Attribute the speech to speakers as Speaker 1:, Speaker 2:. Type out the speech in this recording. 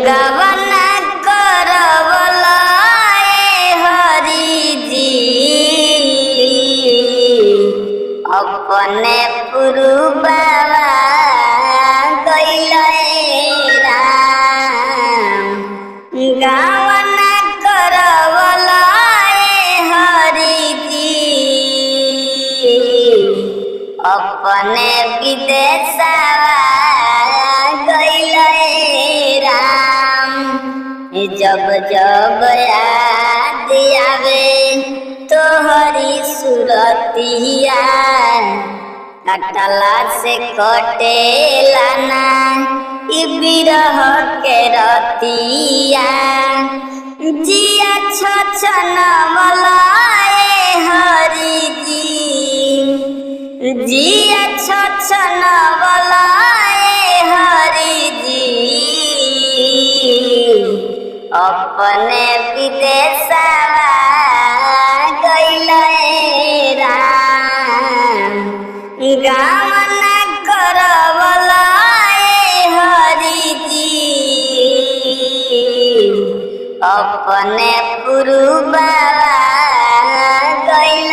Speaker 1: गवना करवला ए हरि जी, अपने पुरुबावा गइल राम। गावना करवला ए हरि जी, अपने विदेशवा गइल राम। जब जब याद आवे तोहरी सुरतिया, कटला से कटेला ना ई बिरह के रतिया। जिया छछन ए हरि जी, जिया छछन ए हरि जी, अपने विदेशवा गइल राम। गावना करवला ए हरि जी, अपने पुरुबावा गइल